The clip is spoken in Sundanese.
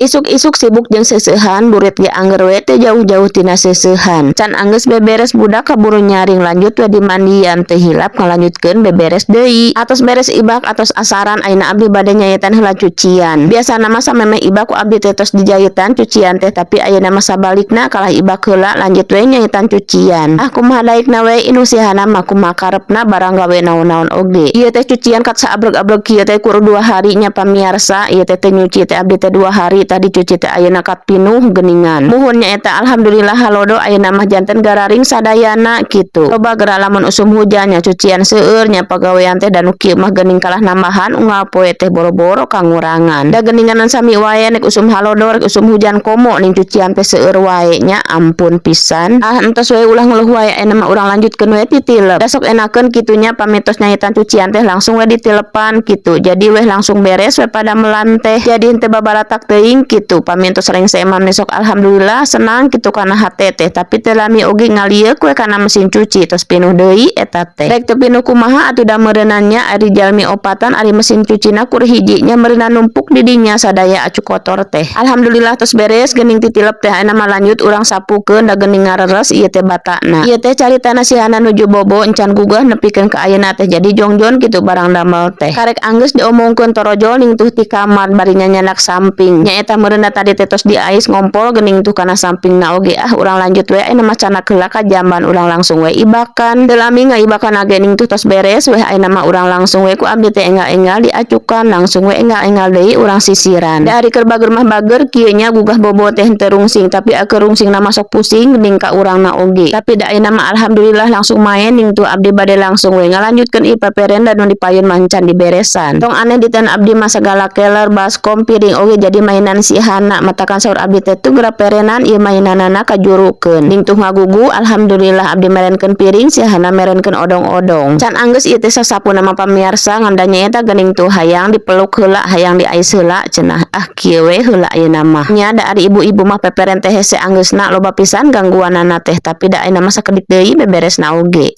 Isuk-isuk sibuk jeung seuseuhan, burit ge angger we teu jauh-jauh tina seuseuhan. Can anggeus beberes, budak kaburu nyaring, lanjut we dimandian, teu hilap ngalanjutkeun beberes deui. Atos beres ibak, atos asaran, ayeuna abdi bade nyaitan heula cucian. Biasana mah samemeh ibak ku abdi teh tos dijaitan cucian teh, tapi ayeuna mah sabalikna, kalah ibak heula lanjut we nyaitan cucian. Ah, kumaha daekna we, indung sihana mah kumaha karepna barang gawe naon-naon oge. Ieu teh cucian kat saabreg-abreg kieu teh kur 2 hari nya, pamiarsa. Ieu teh teu nyuci teh abdi teh 2 hari, tadi cuci teh ayeuna kat pinuh geuningan. Muhun nyaeta, alhamdulillah halodo ayeuna mah janten gararing sadayana kitu. Loba geura lamun usum hujan nya, cucian seueur nya, pagawean teh, da nu kieu mah geuning kalah nambahan, unggal poe teh boro-boro kangurangan. Da geuninganan sami wae, nek usum halodo rek usum hujan, komo ning cucian teh seueur wae nya, ampun pisan. Ah, entos we, ulah ngeluh wae, ayeuna mah urang lanjutkeun we titilep. Da sok enakeun kitu nya, pami tos nyaitan cucian teh langsung we ditilepan kitu. Jadi weh langsung beres we padamelan teh. Jadi henteu babaratak teuing kitu. Pami entos rengse mah besok alhamdulillah senang kitu kana hate teh, tapi teu lami oge ngalieuk we kana mesin cuci, tos pinuh deui eta teh. Rek teu pinuh kumaha atuh, da meureunnan nya ari jalmi opatan, ari mesin cucina kur hiji nya, meureunnan numpuk di dinya sadaya acu kotor teh. Alhamdulillah tos beres geuning titilep teh, ayeuna mah lanjut urang sapukeun, da geuning ngareres ieu teh batana. Ieu teh caritana sihana nuju bobo encan gugah nepikeun ka ayeuna teh jadi jongjon kitu barang damel teh. Karek anggeus diomongkeun, torojol ning tuh ti kamar bari nyanyanak samping. Nyaeta meureunna tadi teh tos diais ngompol geuning tuh kana sampingna oge. Ah, urang lanjut we ayeuna mah, candak heula ka jamban, urang langsung we ibakan. Teu lami ngaibakan ge ning tuh tos beres weh, ayeuna mah urang langsung we ku abdi teh enggal-enggal diacukan, langsung we enggal-enggal deui urang sisiran. Da ari keur bager mah bager kieu nya, gugah bobo teh henteu rungsing, tapi keur rungsing na masuk pusing geuning ka urangna oge. Tapi da ayeuna mah alhamdulillah langsung maen, ning tuh abdi bade langsung we ngalanjutkeun ieu peperen, da nu dipayun mah encan diberesan. Tong aneh diten abdi mah, sagala keler, baskom, piring oge jadi mainan si Hana. Matakan saur abdi teh tuh geura perenan ieu mainanana kajurukeun. Ning tuh ngagugu, alhamdulillah abdi merenkeun piring, si Hana merenkeun odong-odong. Can anggeus ieu teh sasapuna mah, pamiarsa, ngan da nyaeta geuning tuh hayang dipeluk heula, hayang diais heula cenah. Ah, kieu we heula ayeuna mah. Nya da ari ibu-ibu mah peperen teh hese anggeusna, loba pisan gangguanana teh, tapi da ayeuna mah sakedik deui beberesna oge.